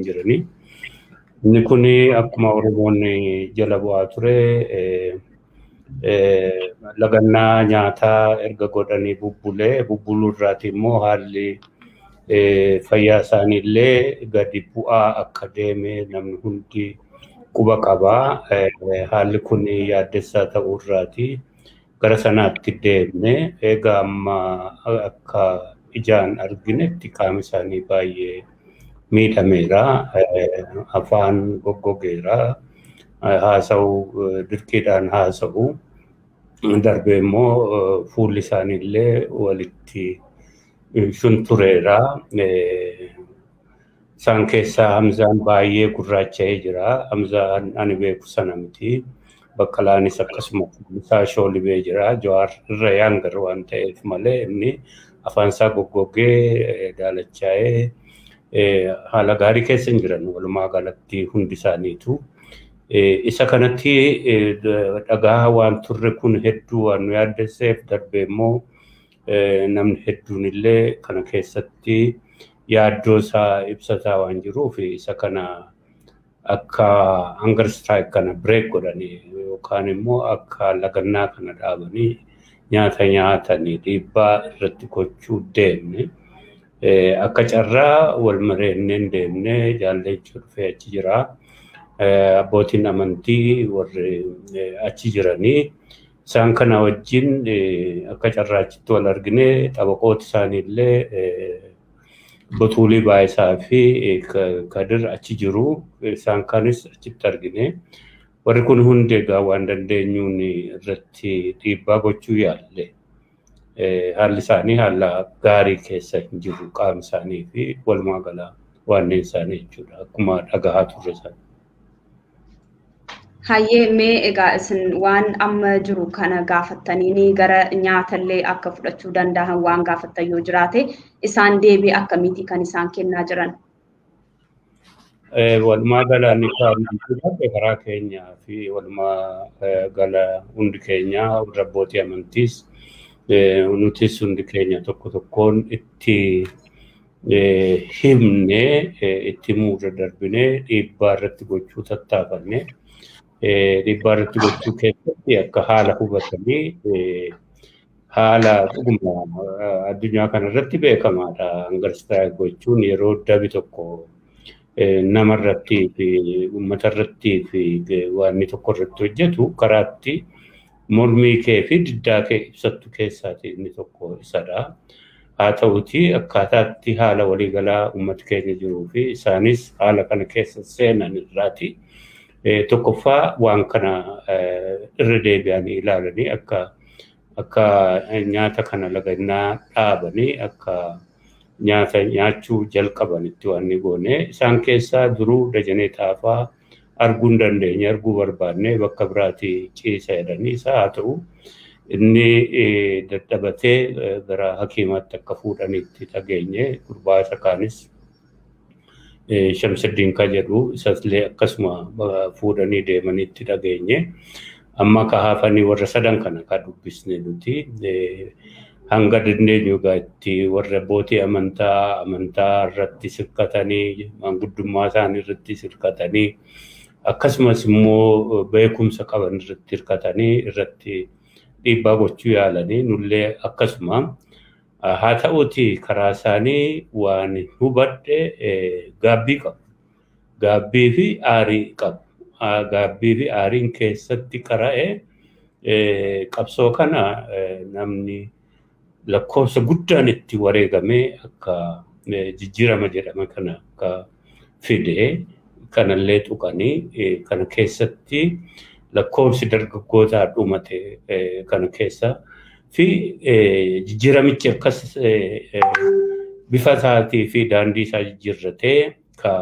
nyaatin jiranii. Inni kun akkuma Oromoonni jala bu'aa ture lagannaa nyaataa erga godhanii bubbulee bubbuluu irraati immoo haalli fayyaa isaanii illee gadi bu'aa akka deeme namni hundi quba qabaa. Haalli kun yaaddessaa ta'uu irraati gara sanaatti deemne. Egaa amma akka ijaan arginetti qaama isaanii baay'ee miidhameera, afaan goggogeera, haasa'u dirqiidhaan haasa'u, darbee immoo fuulli isaanii illee walitti shuntureera. Isaan keessaa Hamzaan baay'ee gurraacha'ee jira. Hamzaan ani beeku sana miti. Baqqalaanis akkasuma isaa shoolibee jira. Jawaar irra yaangar waan ta'eef malee inni afaan isaa goggogee daalachaa'ee haala gaarii keessa hin jiran walumaa galatti hundi isaaniitu. Isa kanatti dhagaa waan turre kun hedduu waan nu yaaddesseef darbee immoo namni hedduun illee kana keessatti yaaddoo isaa ibsataa waan jiruuf isa kana akka hunger strike kana break godhanii yookaan immoo akka lagannaa kana dhaabanii nyaata nyaatanii dhiibbaa irratti gochuu deemne. Akka carraa wal mareenneen deemne jaalleechuu dhufee achi jira. Abbootiin amantii warri achi jiranii isaan kana wajjin akka carraa achitti wal argine xabaqoota isaanii illee Botuulii Baayisaa fi Kadir achi jiru isaan kanis achitti argine. Warri kun hundi egaa waan dandeenyuun irratti dhiibbaa gochuu yaalle. Haalli isaanii haala gaarii keessa hin jiru qaama isaanii fi walumaa gala wanneen isaanii jechuudha akkuma dhagahaa turre sana. Hayyee, mee egaa isin waan amma jiru kana gaafattanii gara nyaatallee akka fudhachuu danda'an waan gaafattan yoo jiraate isaan deebii akkamiiti kan isaan kennaa jiran? Walumaa gala ni karaa keenyaa fi walumaa gala hundi keenya abbootii amantiis nutis hundi keenya tokko tokkoon itti himnee itti himuu darbinee dhiibbaa irratti gochuu tattaafanne. Dhiibbaa irratti gochuu keessatti akka haala hubatanii haala dhuguma addunyaa kana irratti beekamaadha. Hunger strike gochuun yeroo dabi tokko namarratti fi uummata irratti fi waan tokko irratti hojjetu karaatti mormii kee fi diddaa kee ibsattu keessaati inni tokko isadha. Haa ta'uti akkaataatti haala waliigalaa uummata keenya jiruu fi isaanis haala kana keessa seenan irraati. Tokkoffaa waan kana irra deebi'anii ilaalanii akka nyaata kana lagannaa dhaabanii akka nyaata nyaachuu jalqabanitti waan ni goone. Isaan keessaa duruu Dajanee Xaafaa arguu hin dandeenye, arguu barbaanne bakka biraatii ciisa jedhanii isaa haa ta'u inni dadhabatee gara hakiimaatti akka fuudhanitti dhageenye. Gurbaa isa kaanis Shamsuddin ka jedhu isasillee akkasuma fuudhanii deemanitti dhageenye. Amma ka hafanii warra sadan kana ka dubbisne nuti hanga dandeenyu egaa itti warra abbootii amantaa irratti sirkatanii manguddummaa isaanii irratti sirkatanii akkasumas immoo beekumsa qaban irratti hirkatanii irratti dhiibbaa gochuu yaalanii nullee akkasuma. Haa ta'uti karaa isaanii waan hubadhe gaabbii qabu. Gaabbii fi aarii qabu. Gaabbii fi aariin keessatti qara'e qabsoo kana namni lakkoofsa guddaan itti wareegamee akka jijjiirama jedhama kana akka fide kanallee tuqanii kana keessatti lakkoofsi dargaggootaa dhumate kana keessa fi jijjiiramichi akkas bifa isaatii fi daandii isaa jijjiirratee ka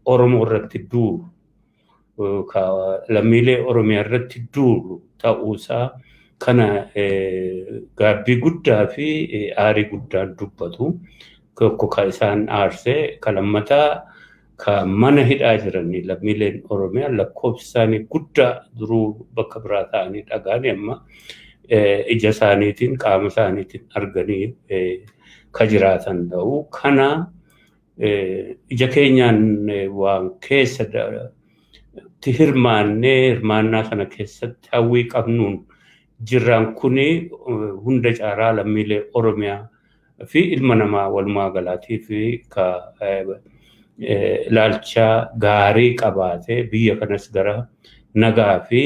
Oromoo irratti duulu ka lammiilee Oromiyaa irratti duulu ta'uusaa kana gaabbii guddaa fi aarii guddaan dubbatu. Tokko ka isaan aarsee, ka lammataa ka mana hidhaa jiranii lammiileen Oromiyaa lakkoofsi isaanii guddaa duruu bakka biraa ta'anii dhaga'anii amma ija isaaniitiin qaama isaaniitiin arganii ka jiraatan ta'uu kana Ija keenyaan waan keessa itti hirmaannee hirmaannaa sana keessatti hawwii qabnuun jirraan kuni hunda caalaa lammiilee Oromiyaa fi ilma namaa walumaa galaatii fi ka ilaalcha gaarii qabaatee biyya kanas gara nagaa fi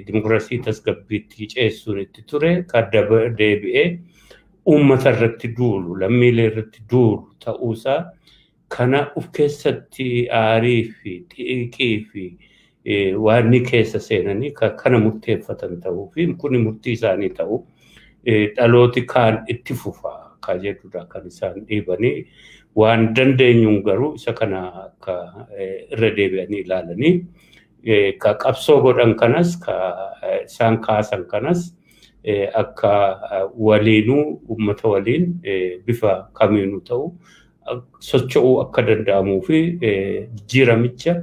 dimokiraasii tasgabbiitti ceessuun itti ture ka deebi'ee uummata irratti duulu lammiilee irratti duulu ta'uusaa kana of keessatti aarii fi xiiqii fi waan keessa seenanii kana murteeffatan ta'uu fi kuni murtii isaanii ta'uu dhalooti kaan itti fufa ka jedhudha kan isaan dhiibanii waan dandeenyuun garuu isa kana akka irra deebi'anii ilaalanii ka qabsoo godhan kanas ka isaan kaasan kanas akka waliinuu uummata waliin bifa kamiinuu ta'u socho'uu akka danda'amuu fi jijjiiramicha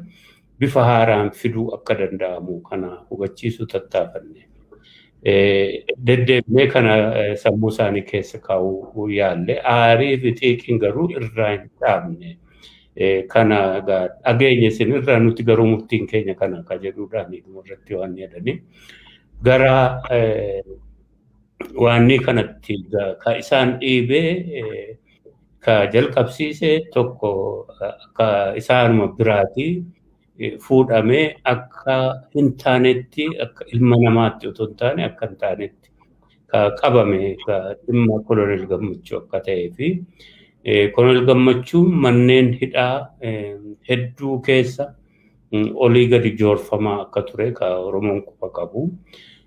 bifa haaraan fiduu akka danda'amu kana hubachiisuu tattaafanne. Deddeebinee kana sammuu isaanii keessa kaa'uu yaalle aarii fi xiiqiin garuu irraa hin dhaabne. Kana dhageenya isin irraa nuti garuu murtiin keenya kana akka jedhuudhaan irratti waan jedhanii gara waanni kanatti ka isaan dhiibee ka jalqabsiise tokko akka isaanuma biraatii fuudhamee akka hin taanetti akka ilma namaatti otoo hin taane akka hin taanetti ka qabame ka dhimma Koloneel Gammachuu akka ta'ee fi Koloneel Gammachuun manneen hidhaa hedduu keessa olii gadi joorfamaa akka ture ka Oromoon quba qabu.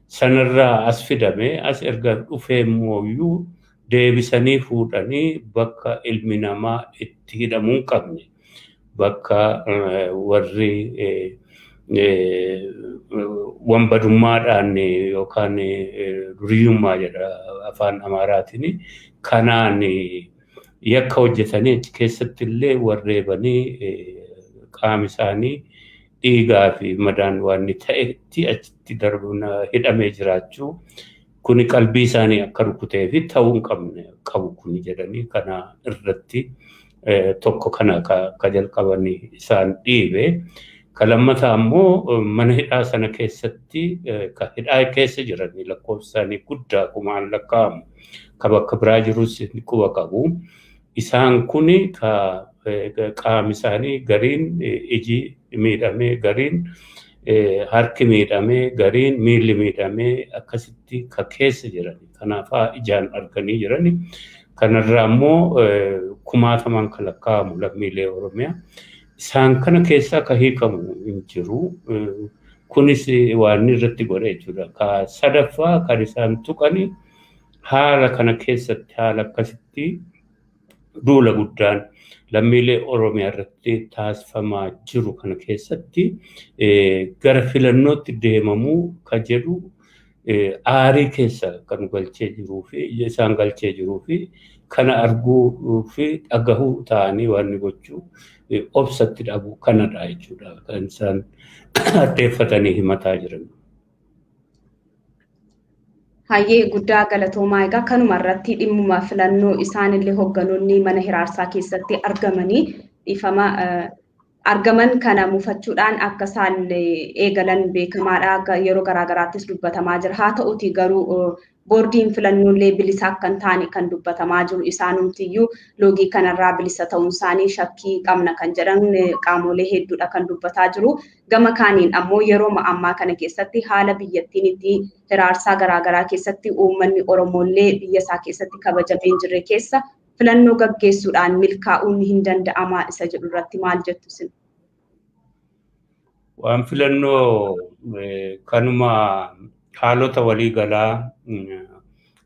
Sanarraa as fidame as erga dhufee immoo deebisanii fuudhanii bakka ilmi namaa itti hidhamuu hin qabne bakka warri wanbadummaadhaan yookaan duriyyummaa jedha afaan Amaaraatiin kanaan yakka hojjetanii achi keessatti illee warreebanii qaama isaanii dhiigaa fi madaan waan ta'etti achitti darbuun hidhamee jiraachuu kuni qalbii isaanii akka rukutee fi ta'uu hin qabne qabu kuni jedhanii kana irratti tokko kana ka jalqabanii isaan dhiibe. Ka lammataa immoo mana hidhaa sana keessatti ka hidhaa keessa jiran lakkoofsi isaanii guddaa kumaan lakkaa'amu ka bakka biraa jirus quba qabu. Isaan kuni ka qaami isaanii gariin iji miidhamee gariin harki miidhamee gariin miilli miidhamee akkasitti ka keessa jiran kanaafaa ijaan arganii jiran kanarraa immoo kumaatamaan kan lakkaa'amu lammiilee Oromiyaa. Isaan kana keessaa ka hiikamu hin jiru. Kunis waan irratti godhe jechuudha. Ka sadaffaa kan isaan tuqani haala kana keessatti haala akkasitti duula guddaan lammiilee Oromiyaa irratti taasifamaa jiru kana keessatti gara filannootti deemamuu ka jedhu aarii keessa kan galchee jiruu fi isaan galchee jiruu fi kana arguu fi dhagahuu ta'anii waan gochuu obsatti dhabu kanadha jechuudha kan isaan addeeffatanii himataa jiran. Hayyee guddaa galatoomaa egaa kanuma irratti dhimmuma filannoo isaanillee hoogganoonni mana hiraarsaa keessatti argamanii dhiifama argaman kana mufachuudhaan akka isaan eegalan beekamaadha. Yeroo garaagaraattis dubbatamaa jira. Haa ta'uti garuu boordiin filannoolee bilisa akka hin taane kan dubbatamaa jiru isaanumtiyyuu loogii kanarraa bilisa ta'uun isaanii shakkii qabna kan jedhan qaamolee hedduudha kan dubbataa jiru. Gama kaaniin ammoo yeroo ammaa kana keessatti haala biyyattiin itti hiraarsaa garaagaraa keessatti uummanni Oromoollee biyya isaa keessatti kabajamee hin jirre keessa filannoo gaggeessuudhaan milkaa'uun hin danda'amaa isa jedhu irratti maal jettu isin? Waan filannoo kanuma haalota waliigalaa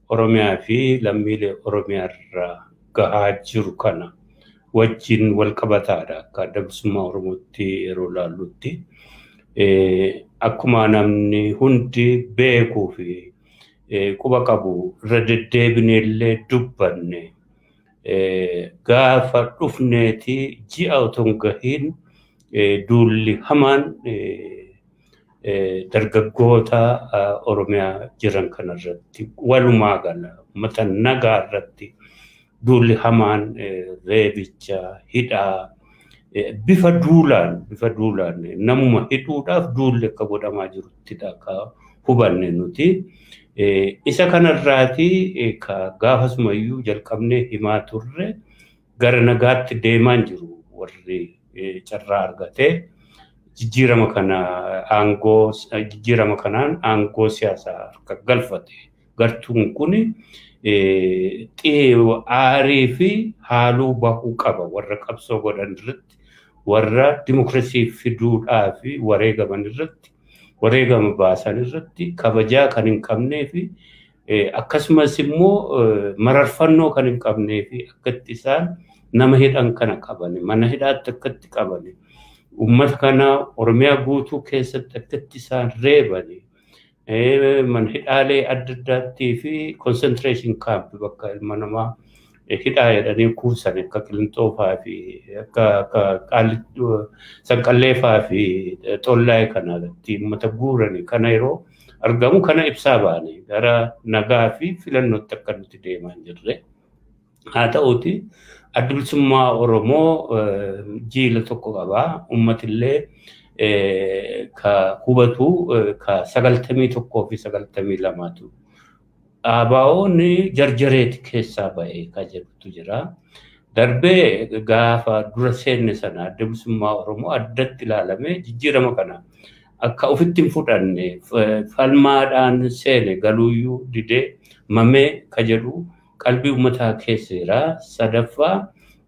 Oromiyaa fi lammiilee Oromiyaa irraa gahaa jiru kana wajjin wal qabataadha akka adda bilisummaa Oromootti yeroo ilaallutti. Akkuma namni hundi beekuu fi quba qabu irra deddeebinee illee dubbanne gaafa dhufneeti ji'a otoo hin gahiin duulli hamaan dargaggoota Oromiyaa jiran kanarratti walumaa gala uummata nagaa irratti Duulli hamaan reebicha hidhaa bifa duulaan namuma hidhuudhaaf duulli akka godhamaa jiruttidha akka hubanne nuti. Isa kanarraati gaafasumayyuu jalqabnee himaa turre gara nagaatti deemaan jiru warri carraa argatee jijjiirama kanaan aangoo siyaasaa harka galfate. Gartuun kun aarii fi haaluu bahuu qaba warra qabsoo godhan irratti, warra dimokiraasii fiduudhaa fi wareegaman irratti, wareegama baasan irratti kabajaa kan hin qabnee fi akkasumas immoo mararfannoo kan hin qabnee fi akkatti isaan nama hidhan kana qabani, mana hidhaatti akkatti qabani, uummata kana Oromiyaa guutuu keessatti akkatti isaan reebani, mana hidhaalee adda addaattii fi concentration camp bakka ilma namaa hidhaa jedhanii kuusan akka Qilinxoofaa fi akka Sanqalleefaa fi Xollaayee kanatti uummata guurani kana yeroo argamu kana ibsaa baane gara nagaa fi filannootti akka nuti deemaa hin jirre. Haa ta'uuti adda bilisummaa Oromoo jiila tokko qabaa. Uummatillee ka hubatu ka 91 fi 92tu. ABO'n jarjareeti keessaa ba'ee ka jedhutu jira. Darbee gaafa dura seenne sana adda bilisummaa Oromoo addatti ilaalamee jijjiirama kana akka ofitti hin fudhanne falmaadhaan seene galuuyyuu didee mamee ka jedhu qalbii uummataa keessa jira. Sadaffaa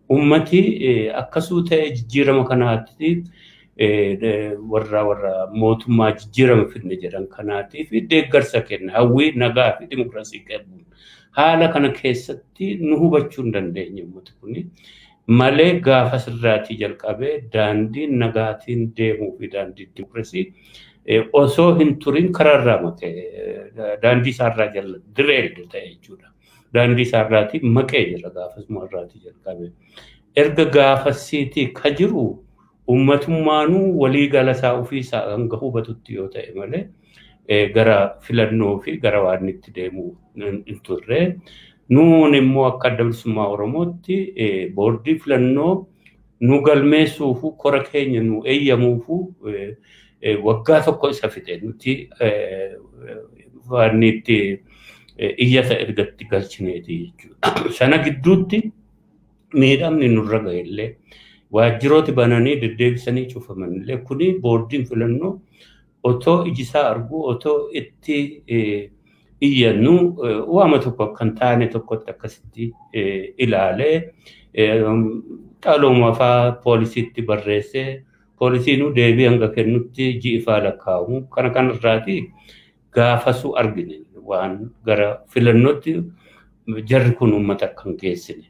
uummati akkasuu ta'e jijjiirama kanaatti warra mootummaa jijjiirama fidne jedhan kanaatiif deeggarsa kenna hawwii nagaa fi dimokiraasii qabuun haala kana keessatti nu hubachuu hin dandeenye uummati kuni malee gaafa sirraatii jalqabee daandii nagaatiin deemuu fi daandii dimokiraasii osoo hin turin karaarraa maqee daandii isaarraa jala direelde ta'e jechuudha. Daandii isaarraatii maqee jira gaafasuma irraatii jalqabee. Erga gaafasiitii ka jiru uummatummaanuu walii galasaa ofiisaa hanga hubatutti yoo ta'e malee gara filannoo fi gara waan itti deemuu hin turre. Nuun immoo akka adda bilisummaa Oromootti boordii filannoo nu galmeessuufu kora keenya nu eeyyamuufu waggaa tokko isa fixe nuti waan itti iyyata ergatti galchineeti jechuudha. Sana gidduutti miidhamni nurra ga'ellee waajjirooti bananii deddeebisanii cufamanillee kuni boordiin filannoo otoo ijisaa arguu otoo itti iyyannu waama tokko akka hin taane tokkotti akkasitti ilaalee xalooma fa'aa poolisiitti barreessee poolisiinuu deebii hanga kennutti ji'ifaa lakkaa'amu kana kanarraati gaafasuu argine waan gara filannootti jarri kun uummata akka hin geessine.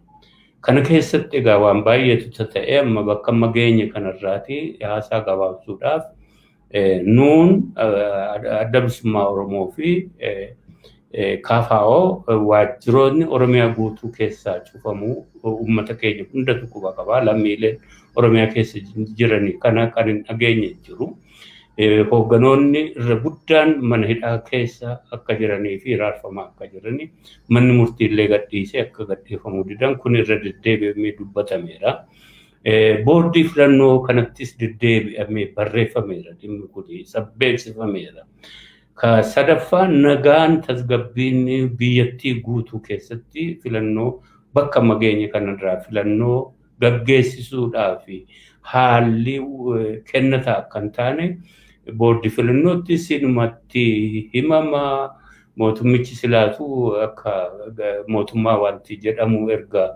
Kana keessatti egaa waan baay'eetu ta'e amma bakka amma geenye kanarraati haasaa gabaabsuudhaaf nuun adda bilisummaa Oromoo fi KFO waajjiroonni Oromiyaa guutuu keessaa cufamuu uummata keenya hundatu quba qabaa. Lammiileen Oromiyaa keessa jiranii kana kan hin dhageenye jiru. Hoogganoonni irra guddaan mana hidhaa keessa akka jiranii fi raarfamaa akka jiranii manni murtiillee gadhiisee akka gadhiifamuu didan kun irra deddeebi'amee dubbatameera. Boordii filannoo kanattis deddeebi'amee barreeffameera dhimmi kun beeksifameera. Ka sadaffaa nagaan tasgabbiin biyyattii guutuu keessatti filannoo bakka mageenya kanarraa filannoo gaggeessisuudhaa fi haalli kennataa akka hin taane boordii filannootti sinumatti himama mootummichi silaatu akka mootummaa wanti jedhamu erga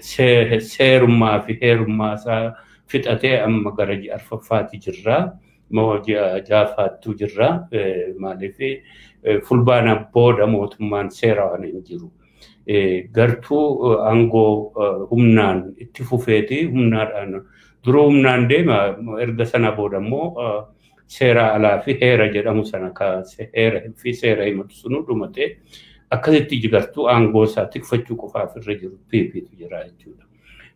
seerummaa fi heerummaa isaa fixatee amma gara ji'a arfaffaatti jirra. Ji'a ja'affaattu jirra. Maaliif fulbaana booda mootummaan seera waan hin jiru. Gartuu aangoo humnaan itti fufeeti humnaadhaan duruu humnaan deema erga sana booda immoo seera alaa fi heera jedhamu sana heera fi seera himatu sunu dhumate akkasitti gartuu aangoo isaa tikfachuu qofaaf irra jiru PPtu jira jechuudha.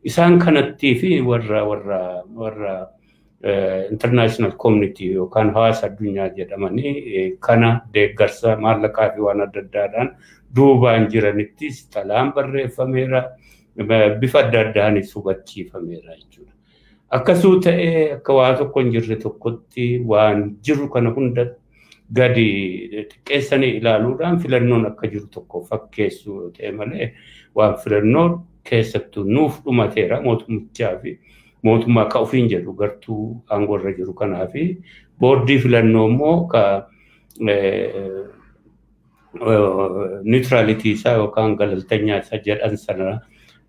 Isaan kanattii fi warra international community yookaan hawaasa addunyaa jedhamanii kana deeggarsa maallaqaa fi waan adda addaadhaan duubaan jiranittis xalayaan barreeffameera, bifa adda addaanis hubachiifameera jechuudha. Akkasuu ta'ee akka waa tokko hin jirre tokkotti waan jiru kana hunda gadi xiqqeessanii ilaaluudhaan filannoon akka jiru tokko fakkeessuu ta'e malee waan filannoo keessattuu nuuf dhumateera mootummichaa fi mootummaa ka ofiin jedhu gartuu aangoorra jiru kanaa fi boordii filannoo immoo ka niwutiraalitii isaa yookaan galaltanyaa isa jedhan sana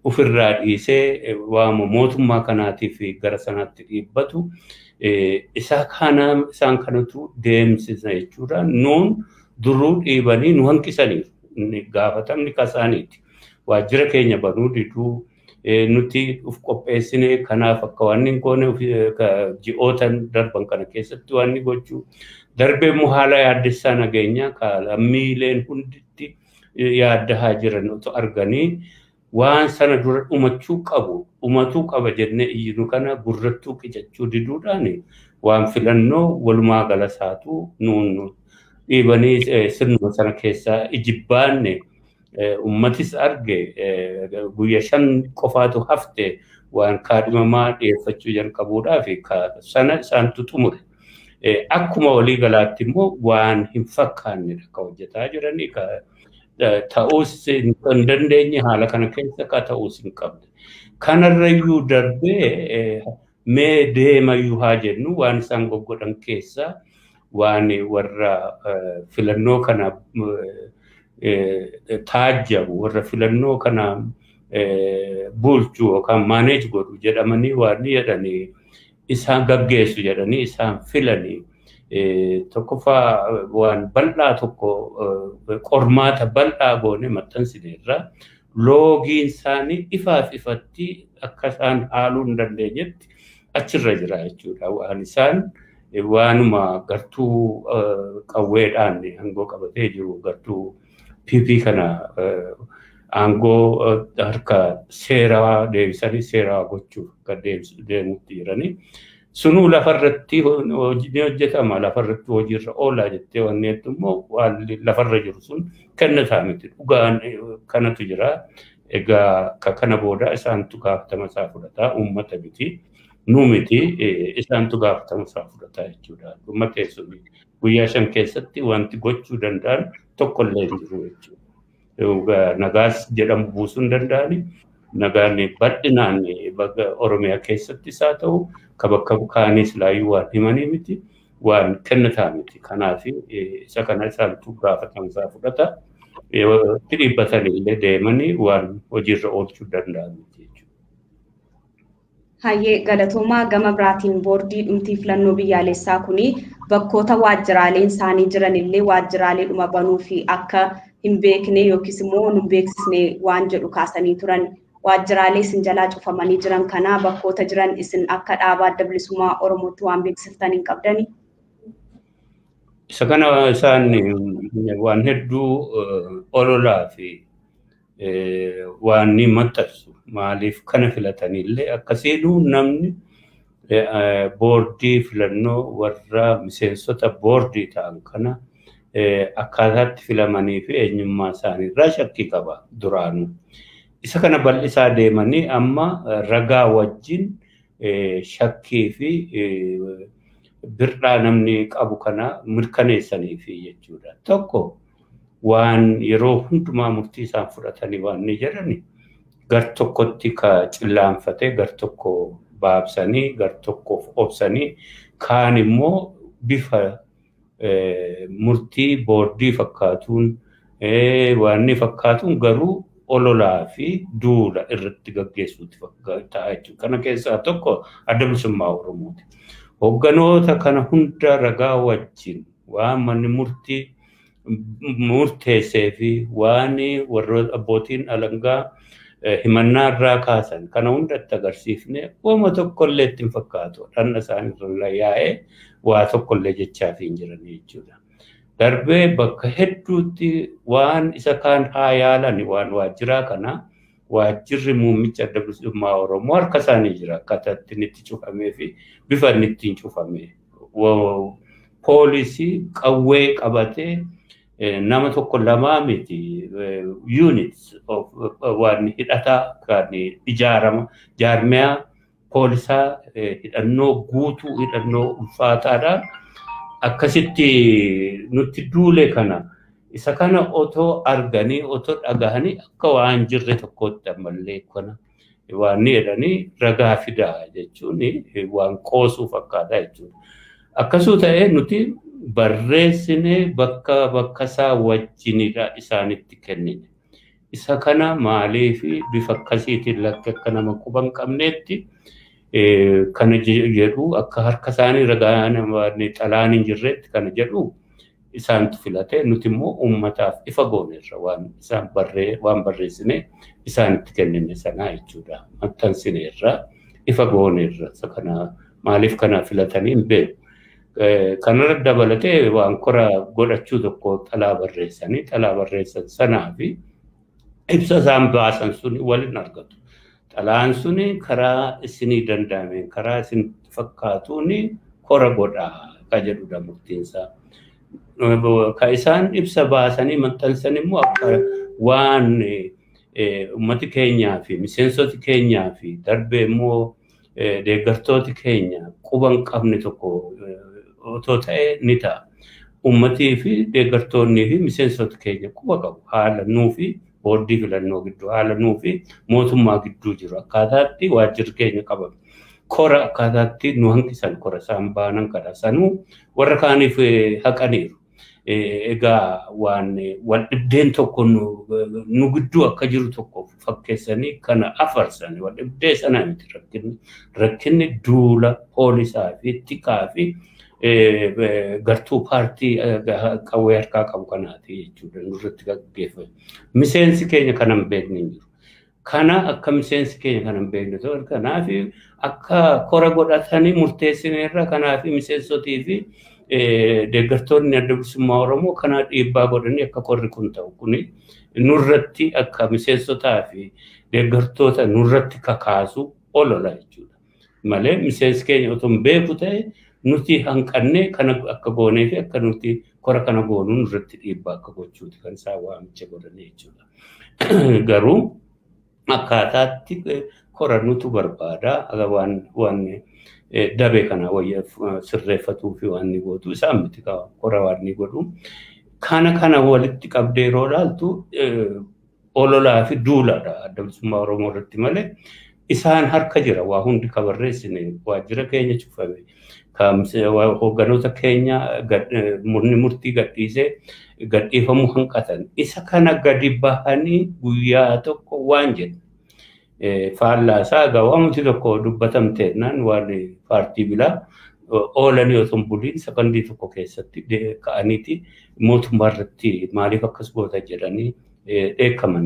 ofirraa dhiisee waama mootummaa kanaatiif gara sanaatti dhiibbatu isa kana isaan kanatu deemsisa jechuudha. Nuun duruu dhiibanii nu hanqisaniiru. Gaafatamni kasaaniiti. Waajjira keenya banuu diduu nuti uf qopheessine kanaaf akka waan hin goone ji'oota darban kana keessatti waan ni gochuu darbee immoo haala yaaddessaa nageenyaa ka lammiileen hunditti yaaddahaa jiran otoo arganii waan sana dura dhumachuu qabu dhumatuu qaba jennee iyyinu kana gurrattuu qicachuu diduudhaan waan filannoo walumaa gala isaatu nuun dhiibanii sirnuma sana keessaa ijibbaanne ummatis arge guyya 5 qofaatu hafte waan kaadhimamaa dhiyeeffachuu jalqabuudhaaf sana isaantu xumure. Akkuma walii galaatti immoo waan hin fakkaannedha ka hojjetaa jiranii ka ta'uus hin dandeenye haala kana keessa ka ta'uus hin qabne. Kanarrayyuu darbee mee deemayyuu haa jennu waan isaan goggodhan keessaa waan warra filannoo kana taajjabu warra filannoo kana bulchu yookaan maaneej godhu jedhamanii waan jedhanii isaan gaggeessu jedhanii isaan filanii tokkoffaa waan bal'aa tokko qormaata bal'aa goone maxxansineerra loogiin isaanii ifaaf ifatti akka isaan haaluu hin dandeenyetti achirra jira jechuudha. Waan isaan waanuma gartuu qawweedhaan aangoo qabatee jiru gartuu PP kana aangoo harka seeraa deebisanii seeraa gochuuf akka deemutti jiranii. Sunuu lafarratti ni hojjetama lafarratti hojiirra oolaa jettee wanni jettu immoo waan lafarra jiru sun kennataa miti dhugaan kanatu jira. Egaa kana booda isaantu gaafatama isaa fudhataa uummata miti nu miti isaantu gaafatama isaa fudhataa jechuudha. Dhuma teessumni guyyaa 5 keessatti wanti gochuu danda'an tokkollee hin jiru jechuudha. Nagaas jedhamu buusuu hin danda'ani. Nagaan bal'inaan Oromiyaa keessattis haa ta'u ka bakka kaanis laayyuu waan himanii miti waan kennataa miti. Kanaaf isa kana isaantu gaafatama isaa fudhata. Itti dhiibbatanii illee deemanii waan hojiirra oolchuu danda'an miti jechuudha. Hayyee galatoomaa gama biraatiin boordii dhumtii filannoo biyyaalessaa kuni bakkoota waajjiraaleen isaanii jiran illee waajjiraalee dhuma banuu fi akka hin beekne yookiis immoo hin beeksisne waan jedhu kaasanii turan. Waajjiraalee isin jalaa cufamanii jiran kana bakkoota jiran isin akka dhaabaa adda bilisummaa Oromootti waan beeksiftan hin qabdani. Isa kana isaan waan hedduu ololaa fi waan ni maxxansu maaliif kana filatanillee akkasiinuu namni boordii filannoo warra miseensota boordii ta'an kana akkaataatti filamanii fi eenyummaa isaaniirraa shakkii qaba duraanuu. Isa kana bal'isaa deemanii amma ragaa wajjin shakkii fi bir'aa namni qabu kana mirkaneessanii fi jechuudha. Tokko waan yeroo hundumaa murtii isaan fudhatanii waan ni jedhani gar tokkotti ka cillaanfatee gar tokko baabsanii gar tokkoof obsanii kaan immoo bifa murtii boordii fakkaatuun waan ni fakkaatuun garuu ololaa fi duula irratti gaggeessuutti ta'a jechuudha. Kana keessaa tokko adda bilisummaa Oromooti. Hoogganoota kana hunda ragaa wajjin waan manni murtii murteessee fi waan warra abbootiin alangaa himannaa irraa kaasan kana hundatti agarsiifne waanuma tokkollee itti hin fakkaatu. Dhanna isaanii irra yaa'ee waa tokkollee jechaaf hin jiran jechuudha. Darbee bakka hedduutti waan isa kaan haa yaalan waan waajjiraa kana Waajjirri muummicha Adda Bilisummaa Oromoo harka isaanii jira. Akkaataa itti cufamee fi bifa inni ittiin cufame. Poolisii qawwee qabatee nama tokko lamaa miti, units of waan hidhataa kan ijaarama jaarmiyaa poolisaa hidhannoo guutuu, hidhannoo ulfaataadhaan akkasitti nutti duule. Kana isa kana otoo arganii, otoo dhagahanii, akka waan jirre tokkotti ammallee kana waan ni jedhanii ragaa fidaa jechuun waan qoosuu fakkaata jechuudha. Akkasuu ta'ee nuti barreessinee bakka bakka isaa wajjinidha isaanitti kennine. Isa kana maaliif bifa akkasiitiin lakki akka nama quba hin qabneetti kana jedhu, akka harka isaanii ragaa xalaan hin jirretti kana jedhu isaantu filate. Nuti immoo uummataaf ifa goonerra waan isaan barree waan barreessine isaanitti kennine sanaa jechuudha. Maxxansineerra, ifa goonerra. Isa kana maaliif kana filatanii hin beeku. Kanarra dabalatee waan kora godhachuu tokko xalaa barreessanii, xalaa barreessan sanaa fi ibsa isaan baasan suni waliin argatu. Xalaan suni karaa isinii danda'ameen, karaa isin fakkaatuun kora godhaa ka jedhudha murtiinsaa. Ka isaan ibsa baasanii maxxansan immoo akka waan uummati keenyaa fi miseensoti keenyaa fi darbee immoo deeggartooti keenya quba hin qabne tokko otoo ta'e ni ta'a. Uummatii fi deeggartoonnii fi miseensoti keenya quba qabu. Haala nuu fi boordii filannoo gidduu, haala nuu fi mootummaa gidduu jiru, akkaataatti waajjirri keenya qabame. Kora akkaataatti nu hanqisan, kora isaan baanan kana sanuu warra kaaniif haqaniiru. Egaa waan wal dhibdeen tokko nu gidduu akka jiru tokko fakkeessanii kana afarsan. Wal dhibdee sana miti rakkinni. Rakkinni duula poolisaa fi tikaa fi gartuu paartii qawwee harkaa qabu kanaati jechuudha nurratti gaggeeffame. Miseensi keenya kana hin beekne hin jiru. Kana akka miseensi keenya kana hin beekne ta'u, kanaaf akka kora godhatanii murteessineerra. Kanaaf miseensotii fi deeggartoonni Adda Bilisummaa Oromoo kana dhiibbaa godhanii akka korri kun ta'u, kuni nurratti akka miseensotaa fi deeggartoota nurratti kakaasu olola jechuudha. Malee miseensi keenya otoo hin beeku ta'e, nuti hanqannee kana akka goonee fi akka nuti kora kana goonuu nurratti dhiibbaa akka gochuuti kan isaan waamicha godhanii jechuudha. Garuu akkaataatti kora nutu barbaada waan dabe kana wayya sirreeffatuu fi waan ni gootu isaan miti kora waan ni godhu. Kana walitti qabdee yeroo ilaaltu ololaa fi duuladha Adda Bilisummaa Oromoo irratti malee isaan harka jira waa hundi ka barreessine. Waajjira keenya cufame, hoogganoota keenya murni murtii gadhiisee gadhiifamuu hanqatan, isa kana gadi bahanii guyyaa tokko waan jedhu. Faallaa isaa egaa waanti tokko dubbatamteennaan waan paartii bilaa oolanii otoo hin buliin sakandii tokko keessatti ka'aniiti mootummaa irratti maaliif akkas goota jedhanii dheekkamanii.